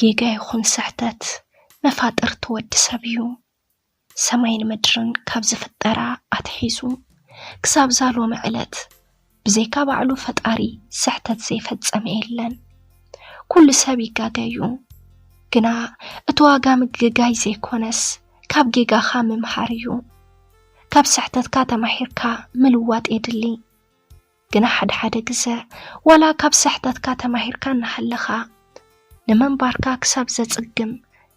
ጌጋ ይኹን ስሕተት መፋጥርቲ ወዲ ሰብ እዩ። ሰማይን ምድርን ካብ ዝፍጠራ ኣትሒዙ ክሳብዛ ሎሚ ዕለት ብዘይካ ባዕሉ ፈጣሪ ስሕተት ዘይፈጸመ የለን። ኩሉ ሰብ ይጋገ እዩ። ግና እቲ ዋጋ ምግጋይ ዘይኮነስ ካብ ጌጋኻ ምምሃር እዩ። ካብ ስሕተትካ ተማሂርካ ምልዋጥ የድሊ። ግና ሓደ ሓደ ግዘ ዋላ ካብ ስሕተትካ ተማሂርካ እናሃለኻ ንምንባርካ ክሳብ ዘጽግም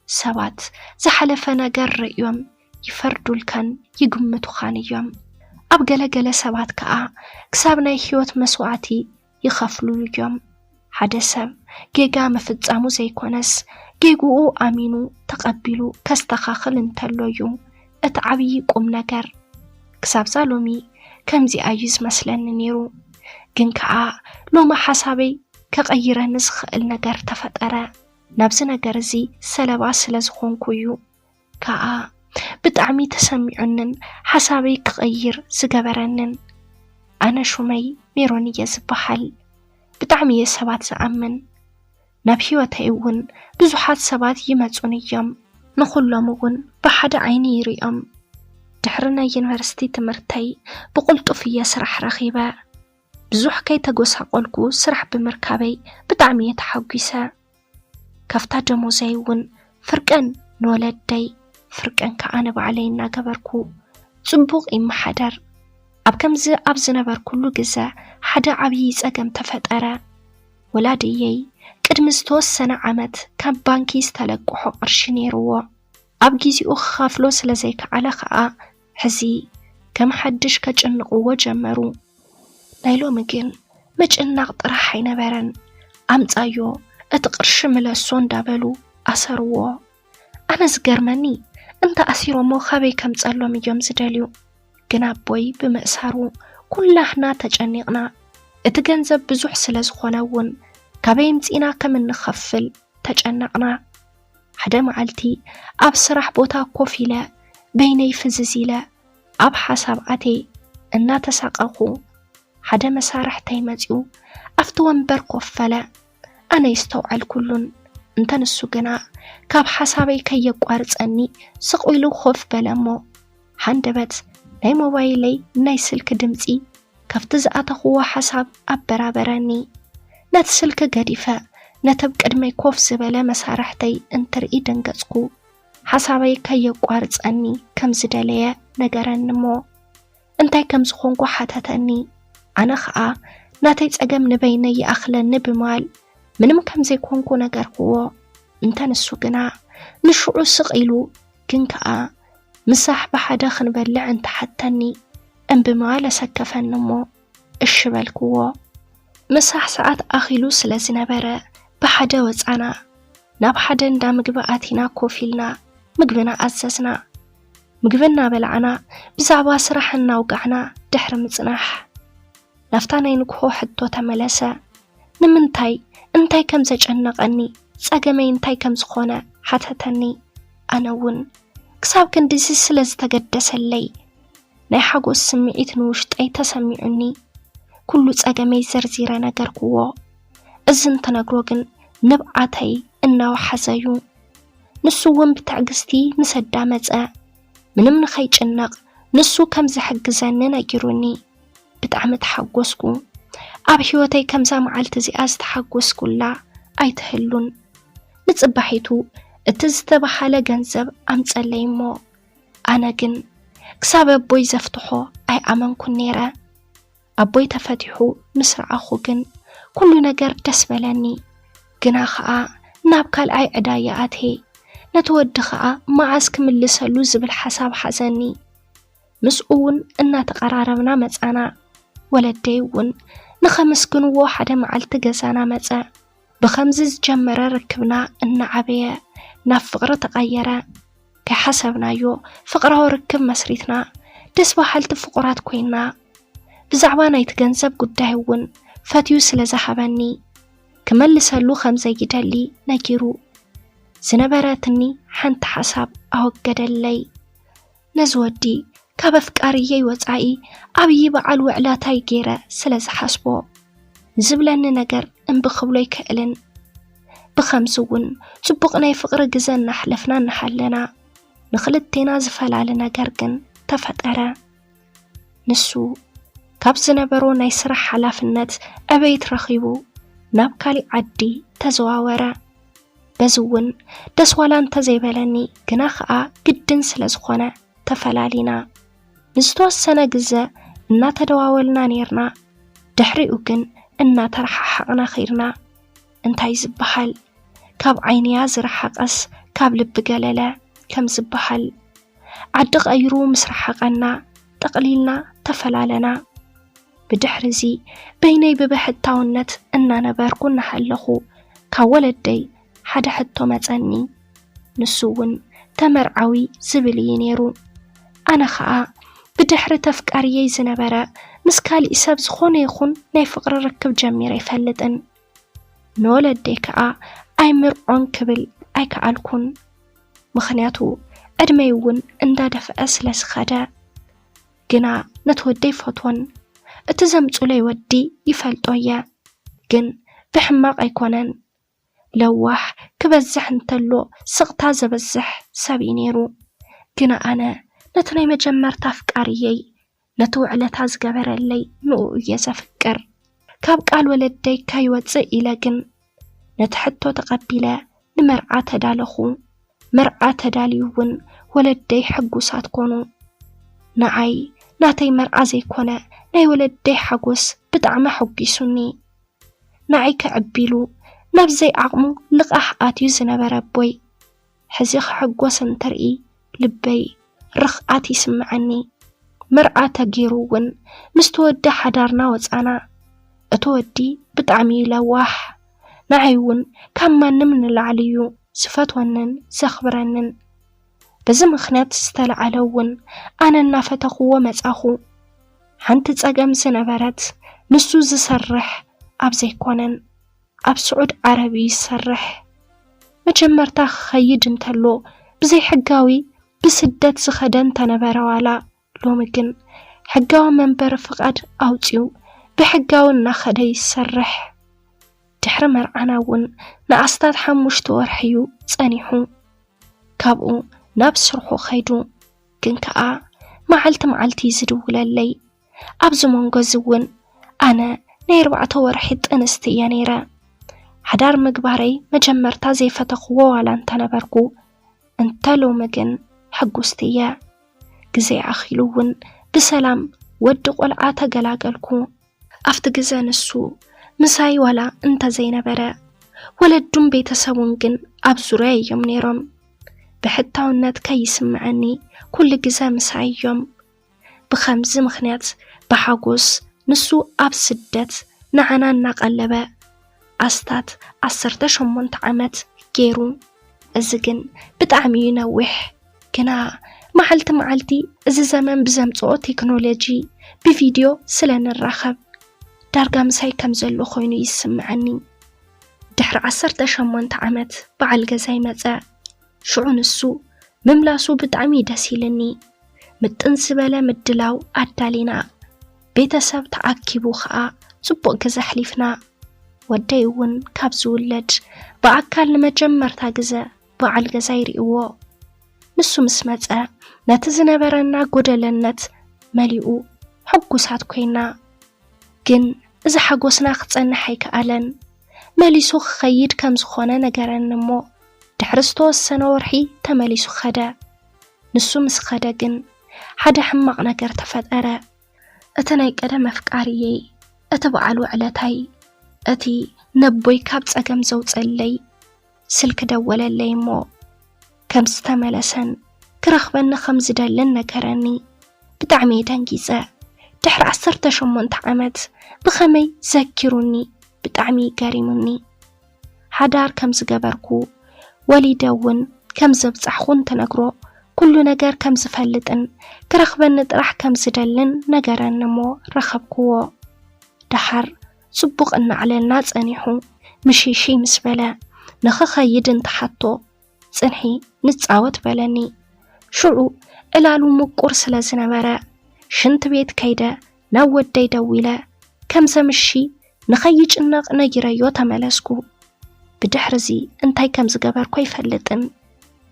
ሰባት ዝሓለፈ ነገር ርእዮም ይፈርዱልካን ይግምቱኻን እዮም። ኣብ ገለ ገለ ሰባት ከኣ ክሳብ ናይ ህይወት መስዋዕቲ ይኸፍሉ እዮም። ሓደ ሰብ ጌጋ ምፍጻሙ ዘይኮነስ ጌግኡ ኣሚኑ ተቐቢሉ ከስተኻኽል እንተሎ እዩ እቲ ዓብዪ ቁም ነገር። ክሳብዛ ሎሚ ከምዚኣ እዩ ዝመስለኒ ነይሩ። ግን ከኣ ሎሚ ሓሳበይ ከቐይረኒ ዝኽእል ነገር ተፈጠረ። ናብዚ ነገር እዚ ሰለባ ስለ ዝኾንኩ እዩ ከኣ ብጣዕሚ ተሰሚዑንን ሓሳበይ ክቐይር ዝገበረንን። ኣነ ሹመይ ሜሮን እየ ዝበሃል። ብጣዕሚ እየ ሰባት ዝኣምን። ናብ ህይወተይ እውን ብዙሓት ሰባት ይመጹን እዮም። ንኹሎም እውን ብሓደ ዓይኒ ይሪኦም። ድሕሪ ናይ ዩኒቨርሲቲ ትምህርተይ ብቕልጡፍ እየ ስራሕ ረኺበ። ብዙሕ ከይተጎሳቆልኩ ስራሕ ብምርካበይ ብጣዕሚ እየ ተሓጒሰ። ካብታ ደሞዘይ እውን ፍርቀን ንወለደይ፣ ፍርቀን ከዓ ንባዕለይ እናገበርኩ ጽቡቕ ይመሓደር። ኣብ ከምዚ ኣብ ዝነበርኩሉ ግዘ ሓደ ዓብዪ ጸገም ተፈጠረ። ወላድየይ ቅድሚ ዝተወሰነ ዓመት ካብ ባንኪ ዝተለቅሖ ቅርሺ ነይርዎ። ኣብ ጊዜኡ ክኸፍሎ ስለ ዘይከኣለ ከኣ ሕዚ ከም ሓድሽ ከጭንቕዎ ጀመሩ። ናይ ሎሚ ግን ምጭናቕ ጥራሕ ኣይነበረን። ኣምጻዮ፣ እቲ ቅርሺ ምለሶ እንዳበሉ ኣሰርዎ። ኣነ ዝገርመኒ እንተ ኣሲሮሞ ካበይ ከምጸሎም እዮም ዝደልዩ። ግን ኣቦይ ብምእሳሩ ኩላህና ተጨኒቕና። እቲ ገንዘብ ብዙሕ ስለ ዝኾነ እውን ካበይ ምጺና ከም እንኸፍል ተጨነቕና። ሓደ መዓልቲ ኣብ ስራሕ ቦታ ኮፍ ኢለ በይነይ ፍዝዝ ኢለ ኣብ ሓሳብ ኣትየ እናተሳቐኹ ሓደ መሳርሕተይ መጺኡ ኣብቲ ወንበር ኮፍ በለ። ኣነ ይስተውዓልኩሉን እንተ ንሱ ግና ካብ ሓሳበይ ከየቋርጸኒ ስቕ ኢሉ ኮፍ በለ እሞ ሃንደበት ናይ ሞባይለይ ናይ ስልኪ ድምጺ ካብቲ ዝኣተኽዎ ሓሳብ ኣበራበረኒ። ነቲ ስልኪ ገዲፈ ነቲ ኣብ ቅድመይ ኮፍ ዝበለ መሳርሕተይ እንትርኢ ደንገጽኩ። ሓሳበይ ከየቋርጸኒ ከም ዝደለየ ነገረኒ እሞ እንታይ ከም ዝኾንኩ ሓተተኒ። ኣነ ኸኣ ናተይ ጸገም ንበይነይ ይኣኽለኒ ብምባል ምንም ከም ዘይኮንኩ ነገርክዎ። እንተ ንሱ ግና ንሽዑ ስቕ ኢሉ ግን ከኣ ምሳሕ ብሓደ ክንበልዕ እንተሓተኒ እምቢ ምባል ኣሰከፈኒ እሞ እሺ በልክዎ። ምሳሕ ሰዓት ኣኺሉ ስለ ዝነበረ ብሓደ ወጻና። ናብ ሓደ እንዳ ምግቢ ኣቲና ኮፍ ኢልና ምግብና ኣዘዝና። ምግቢ እናበላዕና ብዛዕባ ስራሕ እናውጋዕና ድሕሪ ምጽናሕ ናብታ ናይ ንግሆ ሕቶ ተመለሰ። ንምንታይ እንታይ ከም ዘጨነቐኒ ጸገመይ እንታይ ከም ዝኾነ ሓተተኒ። ኣነ እውን ክሳብ ክንድዚ ስለ ዝተገደሰለይ ናይ ሓጎስ ስምዒት ንውሽጠይ ተሰሚዑኒ ኩሉ ጸገመይ ዘርዚረ ነገርክዎ። እዚ እንትነግሮ ግን ንብዓተይ እናወሓዘ እዩ። ንሱ እውን ብትዕግስቲ ምስ ኣዳመጸ ምንም ንኸይጭነቕ ንሱ ከም ዝሕግዘኒ ነጊሩኒ። ብጣዕሚ ተሓጎስኩ። ኣብ ህይወተይ ከምዛ መዓልቲ እዚኣ ዝተሓጎስኩላ ኣይትህሉን። ንጽባሒቱ እቲ ዝተባሃለ ገንዘብ ኣምጸለይ እሞ ኣነ ግን ክሳብ ኣቦይ ዘፍትሖ ኣይኣመንኩን ነይረ። ኣቦይ ተፈቲሑ ምስ ረኣኹ ግን ኩሉ ነገር ደስ በለኒ። ግና ኸኣ ናብ ካልኣይ ዕዳ ይኣትየ። ነቲ ወዲ ኸኣ መዓስ ክምልሰሉ ዝብል ሓሳብ ሓዘኒ። ምስኡ እውን እናተቐራረብና መጻና። ወለደይ እውን ንኸመስግንዎ ሓደ መዓልቲ ገዛና መጸ። ብኸምዚ ዝጀመረ ርክብና እናዓበየ ናብ ፍቕሪ ተቐየረ። ከይሓሰብናዮ ፍቕራዊ ርክብ መስሪትና ደስ በሃልቲ ፍቑራት ኮይንና። ብዛዕባ ናይቲ ገንዘብ ጉዳይ እውን ፈትዩ ስለ ዝሃበኒ ክመልሰሉ ከም ዘይደሊ ነጊሩ ዝነበረትኒ ሓንቲ ሓሳብ ኣወገደለይ። ነዚ ወዲ ካብ ኣፍቃሪየይ ወጻኢ ዓብዪ በዓል ውዕላታይ ገይረ ስለ ዝሓስቦ ንዝብለኒ ነገር እምቢ ክብሎ ኣይክእልን። ብኸምዚ እውን ጽቡቕ ናይ ፍቕሪ ግዘ እናሕለፍና እናሃለና፣ ንኽልቴና ዝፈላሊ ነገር ግን ተፈጠረ። ንሱ ካብ ዝነበሮ ናይ ስራሕ ሓላፍነት ዕቤት ረኺቡ ናብ ካሊእ ዓዲ ተዘዋወረ። በዚ እውን ደስ ዋላ እንተዘይበለኒ፣ ግና ኸኣ ግድን ስለ ዝኾነ ተፈላሊና። ንዝተወሰነ ግዘ እናተደዋወልና ኔርና። ድሕሪኡ ግን እናተረሓሓቕና ኸይድና። እንታይ ዝበሃል፣ ካብ ዓይንያ ዝረሓቐስ ካብ ልቢ ገለለ ከም ዝበሃል፣ ዓዲ ቀይሩ ምስ ረሓቐና፣ ጠቕሊልና ተፈላለና። ብድሕሪ እዚ በይነይ ብብሕታውነት እናነበርኩ እናሃለኹ፣ ካብ ወለደይ ሓደ ሕቶ መጸኒ። ንሱ እውን ተመርዓዊ ዝብል እዩ ነይሩ። ኣነ ኸኣ ብድሕሪ ተፍቃርየይ ዝነበረ ምስ ካሊእ ሰብ ዝኾነ ይኹን ናይ ፍቕሪ ርክብ ጀሚረ ኣይፈልጥን። ንወለደይ ከኣ ኣይምርዖን ክብል ኣይከኣልኩን። ምኽንያቱ ዕድመይ እውን እንዳደፍአ ስለ ዝኸደ። ግና ነቲ ወደይ ይፈትዎን፣ እቲ ዘምጹለይ ወዲ ይፈልጦ እየ። ግን ብሕማቕ ኣይኮነን። ለዋሕ ክበዝሕ እንተሎ ስቕታ ዘበዝሕ ሰብ እዩ ነይሩ። ግና ኣነ ነቲ ናይ መጀመርታ ኣፍቃርየይ፣ ነቲ ውዕለታ ዝገበረለይ ንኡ እየ ዘፍቅር። ካብ ቃል ወለደይ ከይወጽእ ኢለ ግን ነቲ ሕቶ ተቐቢለ ንመርዓ ተዳለኹ። መርዓ ተዳልዩ እውን ወለደይ ሕጉሳት ኮኑ። ንዓይ ናተይ መርዓ ዘይኮነ ናይ ወለደይ ሓጎስ ብጣዕሚ ኣሐጒሱኒ። ንዓይ ከዕቢሉ ናብ ዘይዓቕሙ ልቓሕ ኣትዩ ዝነበረ ኣቦይ ሕዚ ክሕጎስ እንትርኢ ልበይ ርኽኣት ይስምዐኒ። መርዓ ተገይሩ እውን ምስቲ ወዲ ሓዳርና ወፃና። እቲ ወዲ ብጣዕሚ እዩ ለዋሕ። ንዓይ እውን ካብ ማንም ንላዕሊ እዩ ዝፈትወንን ዘኽብረንን። በዚ ምኽንያት ዝተለዓለ እውን ኣነ እናፈተኽዎ መጻኹ። ሓንቲ ጸገም ዝነበረት ንሱ ዝሰርሕ ኣብ ዘይኮነን ኣብ ስዑድ ዓረብ እዩ ዝሰርሕ። መጀመርታ ክኸይድ እንተሎ ብዘይሕጋዊ ብስደት ዝኸደ እንተነበረ ዋላ ሎሚ ግን ሕጋዊ መንበሪ ፍቓድ ኣውጺኡ ብሕጋዊ እናኸደ ይሰርሕ። ድሕሪ መርዓና እውን ንኣስታት ሓሙሽተ ወርሒ እዩ ጸኒሑ። ካብኡ ናብ ስርሑ ኸይዱ። ግን ከኣ መዓልቲ መዓልቲ እዩ ዝድውለለይ። ኣብዚ መንጎ እዚ እውን ኣነ ናይ ኣርባዕተ ወርሒ ጥንስቲ እየ ነይረ። ሓዳር ምግባረይ መጀመርታ ዘይፈተኽዎ ዋላ እንተነበርኩ፣ እንተ ሎሚ ግን ሕጉስቲ እየ። ግዜ ኣኺሉ እውን ብሰላም ወዲ ቆልዓ ተገላገልኩ። ኣብቲ ግዘ ንሱ ምሳይ ዋላ እንተዘይነበረ፣ ወለዱን ቤተሰቡን ግን ኣብ ዙርያ እዮም ነይሮም። ብሕታውነት ከይስምዐኒ ኩሉ ግዘ ምሳይ እዮም። ብኸምዚ ምኽንያት ብሓጎስ ንሱ ኣብ ስደት ንዓና እናቐለበ ኣስታት ዓሰርተ ሸሞንተ ዓመት ገይሩ። እዚ ግን ብጣዕሚ እዩ ነዊሕ። ግና መዓልቲ መዓልቲ እዚ ዘመን ብዘምጽኦ ቴክኖሎጂ ብቪድዮ ስለ ንራኸብ ዳርጋ ምሳይ ከም ዘሎ ኮይኑ ይስምዐኒ። ድሕሪ ዓሰርተ ሸሞንተ ዓመት በዓል ገዛይ መጸ። ሽዑ ንሱ ምምላሱ ብጣዕሚ ደስ ኢልኒ። ምጥን ዝበለ ምድላው ኣዳሊና፣ ቤተሰብ ተኣኪቡ ኸኣ ጽቡቕ ግዘ ኣሕሊፍና። ወደይ እውን ካብ ዝውለድ ብኣካል ንመጀመርታ ግዘ በዓል ገዛይ ርእይዎ። ንሱ ምስ መጸ ነቲ ዝነበረና ጎደለነት መሊኡ ሕጉሳት ኮይና። ግን እዚ ሓጎስና ክጸንሕ ኣይከኣለን። መሊሱ ክኸይድ ከም ዝኾነ ነገረኒ እሞ ድሕሪ ዝተወሰነ ወርሒ ተመሊሱ ኸደ። ንሱ ምስ ኸደ ግን ሓደ ሕማቕ ነገር ተፈጠረ። እቲ ናይ ቀደም ኣፍቃሪየይ፣ እቲ በዓል ውዕለታይ፣ እቲ ነቦይ ካብ ጸገም ዘውጸለይ ስልኪ ደወለለይ እሞ ከም ዝተመለሰን ክረኽበኒ ከም ዝደልን ነገረኒ። ብጣዕሚ እየ ደንጊጸ። ድሕሪ ዓሰርተ ሸሞንተ ዓመት ብኸመይ ዘኪሩኒ ብጣዕሚ እዩ ገሪሙኒ። ሓዳር ከም ዝገበርኩ፣ ወሊደ እውን ከም ዘብጻሕኹ እንትነግሮ፣ ኩሉ ነገር ከም ዝፈልጥን ክረኽበኒ ጥራሕ ከም ዝደልን ነገረኒ እሞ ረኸብክዎ። ደሓር ጽቡቕ እናዕለልና ጸኒሑ፣ ምሽይሽይ ምስ በለ፣ ንኽኸይድ እንትሓቶ፣ ጽንሒ ንጻወት በለኒ። ሽዑ ዕላሉ ምቁር ስለ ዝነበረ፣ ሽንት ቤት ከይደ ናብ ወደይ ደዊለ፣ ከም ዘምሺ ንኸይጭነቕ ነጊረዮ ተመለስኩ። ብድሕርዚ እንታይ ከም ዝገበርኩ ኣይፈልጥን።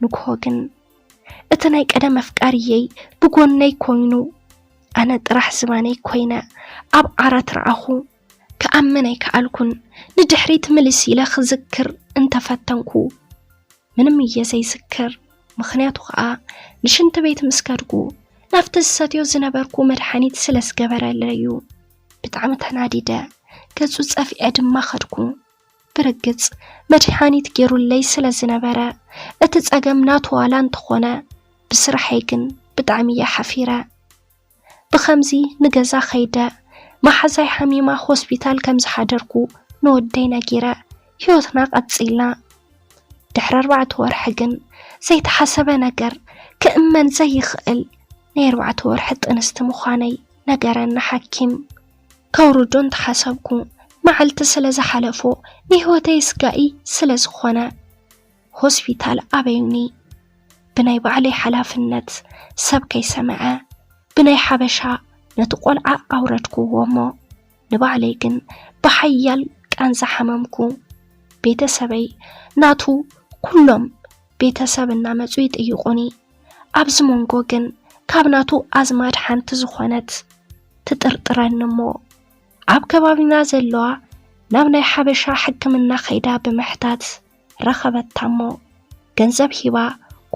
ንግሆ ግን እቲ ናይ ቀደም ኣፍቃሪየይ ብጎነይ ኮይኑ፣ ኣነ ጥራሕ ዝባነይ ኮይነ ኣብ ዓራት ረኣኹ። ክኣምን ኣይከኣልኩን። ንድሕሪት ምልስ ኢለ ክዝክር እንተፈተንኩ፣ ምንም እየ ዘይዝክር። ምኽንያቱ ኸኣ ንሽንቲ ቤት ምስ ከድኩ ናብቲ ዝሰትዮ ዝነበርኩ መድሓኒት ስለ ዝገበረለይ እዩ። ብጣዕሚ ተናዲደ፣ ገጹ ጸፊዐ ድማ ከድኩ። ብርግጽ መድሓኒት ገይሩለይ ስለ ዝነበረ፣ እቲ ጸገም ናቱ ዋላ እንተኾነ፣ ብስራሐይ ግን ብጣዕሚ እየ ሓፊረ። ብኸምዚ ንገዛ ከይደ፣ መሓዛይ ሓሚማ ሆስፒታል ከም ዝሓደርኩ ንወደይ ነጊረ፣ ህይወትና ቀጺልና። ድሕሪ ኣርባዕተ ወርሒ ግን ዘይተሓሰበ ነገር፣ ክእመን ዘይኽእል ናይ ኣርባዕተ ወርሒ ጥንስቲ ምዃነይ ነገረኒ ሓኪም። ከውርዶ እንተሓሰብኩ፣ መዓልቲ ስለ ዝሓለፎ ንህይወተይ ስጋኢ ስለ ዝኾነ፣ ሆስፒታል ኣበዩኒ። ብናይ ባዕለይ ሓላፍነት ሰብ ከይሰምዐ፣ ብናይ ሓበሻ ነቲ ቆልዓ ኣውረድክዎ እሞ፣ ንባዕለይ ግን ብሓያል ቃንዛ ሓመምኩ። ቤተሰበይ ናቱ ኩሎም ቤተሰብ እናመጹ ይጥይቑኒ። ኣብዚ መንጎ ግን ካብ ናቱ ኣዝማድ ሓንቲ ዝኾነት ትጥርጥረኒ እሞ፣ ኣብ ከባቢና ዘለዋ ናብ ናይ ሓበሻ ሕክምና ከይዳ ብምሕታት ረኸበታ እሞ፣ ገንዘብ ሂባ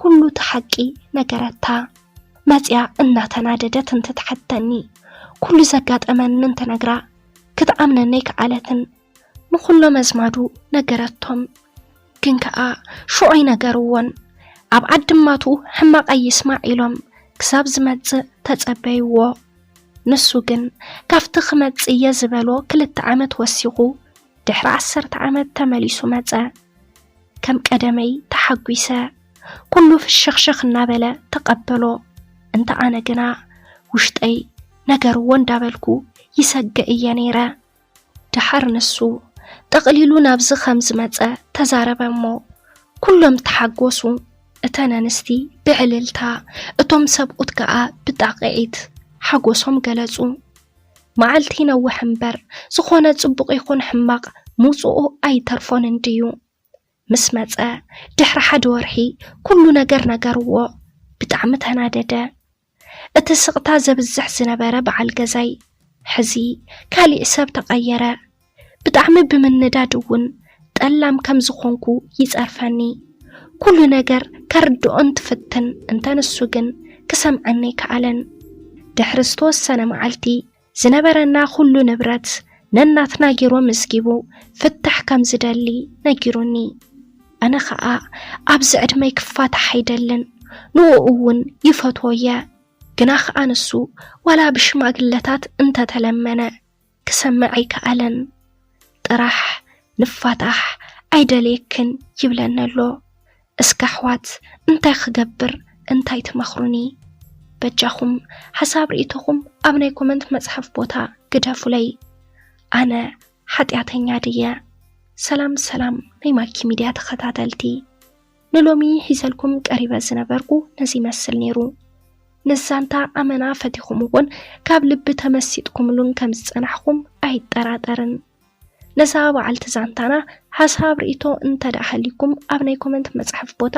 ኩሉ እቲ ሓቂ ነገረታ። መጽያ እናተናደደት እንትትሓተኒ፣ ኩሉ ዘጋጠመኒ እንትነግራ ክትኣምነኒ ኣይከኣለትን። ንኹሎም ኣዝማዱ ነገረቶም። ግን ከኣ ሽዑ ኣይነገርዎን። ኣብ ዓዲ ማቱ ሕማቕ ኣይስማዕ ኢሎም ክሳብ ዝመጽእ ተጸበይዎ። ንሱ ግን ካብቲ ክመጽእ እየ ዝበሎ ክልተ ዓመት ወሲኹ ድሕሪ ዓሰርተ ዓመት ተመሊሱ መጸ። ከም ቀደመይ ተሓጒሰ፣ ኩሉ ፍሽኽሽኽ እናበለ ተቐበሎ። እንተ ኣነ ግና ውሽጠይ ነገርዎ እንዳበልኩ ይሰግእ እየ ነይረ። ደሓር ንሱ ጠቕሊሉ ናብዚ ከም ዝመጸ ተዛረበ እሞ፣ ኩሎም ተሓጎሱ። እተን ኣንስቲ ብዕልልታ፣ እቶም ሰብኡት ከኣ ብጣቕዒት ሓጎሶም ገለጹ። መዓልቲ ነውሕ እምበር፣ ዝኾነ ጽቡቕ ይኹን ሕማቕ ምውጽኡ ኣይተርፎን እንድዩ። ምስ መጸ፣ ድሕሪ ሓደ ወርሒ ኩሉ ነገር ነገርዎ። ብጣዕሚ ተናደደ። እቲ ስቕታ ዘብዝሕ ዝነበረ በዓል ገዛይ፣ ሕዚ ካሊእ ሰብ ተቐየረ። ብጣዕሚ ብምንዳድ እውን ጠላም ከም ዝኾንኩ ይጸርፈኒ። ኩሉ ነገር ከርድኦ እንትፍትን፣ እንተ ንሱ ግን ክሰምዓኒ ኣይከኣለን። ድሕሪ ዝተወሰነ መዓልቲ፣ ዝነበረና ኩሉ ንብረት ነናትና ጌሩ ኣመዝጊቡ ፍታሕ ከም ዝደሊ ነጊሩኒ። ኣነ ኸኣ ኣብዚ ዕድመይ ክፋታሕ ኣይደልን፣ ንኡ እውን ይፈትዎ እየ። ግና ኸኣ ንሱ ዋላ ብሽማግለታት እንተተለመነ ክሰምዕ ኣይከኣለን። ጥራሕ ንፋታሕ ኣይደልየክን ይብለኒ ኣሎ። እስከ ኣሕዋት እንታይ ክገብር እንታይ ትመኽሩኒ? በጃኹም ሓሳብ ርእይቶኹም ኣብ ናይ ኮመንት መጽሓፍ ቦታ ግደፉለይ። ኣነ ሓጢኣተኛ ድየ? ሰላም ሰላም ናይ ማኪ ሚድያ ተኸታተልቲ፣ ንሎሚ ሒዘልኩም ቀሪበ ዝነበርኩ ነዚ ይመስል ነይሩ። ንዛንታ ኣመና ፈቲኹምዎን ካብ ልቢ ተመሲጥኩምሉን ከም ዝጸናሕኩም ኣይጠራጠርን። ነዛ በዓልቲ ዛንታና ሓሳብ ርእይቶ እንተ ደኣ ሃልይኩም ኣብ ናይ ኮመንት መጽሓፍ ቦታ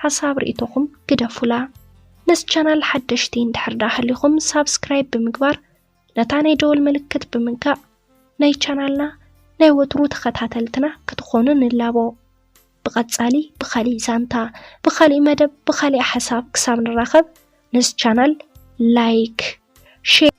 ሓሳብ ርእይቶኹም ግደፉላ። ነዚ ቻናል ሓደሽቲ እንድሕር ደኣ ሃሊኹም ሳብስክራይብ ብምግባር ነታ ናይ ደወል ምልክት ብምንካእ ናይ ቻናልና ናይ ወትሩ ተኸታተልትና ክትኾኑ ንላቦ። ብቐጻሊ ብኻሊእ ዛንታ፣ ብኻሊእ መደብ፣ ብኻሊእ ሓሳብ ክሳብ ንራኸብ ነዚ ቻናል ላይክ፣ ሼር፣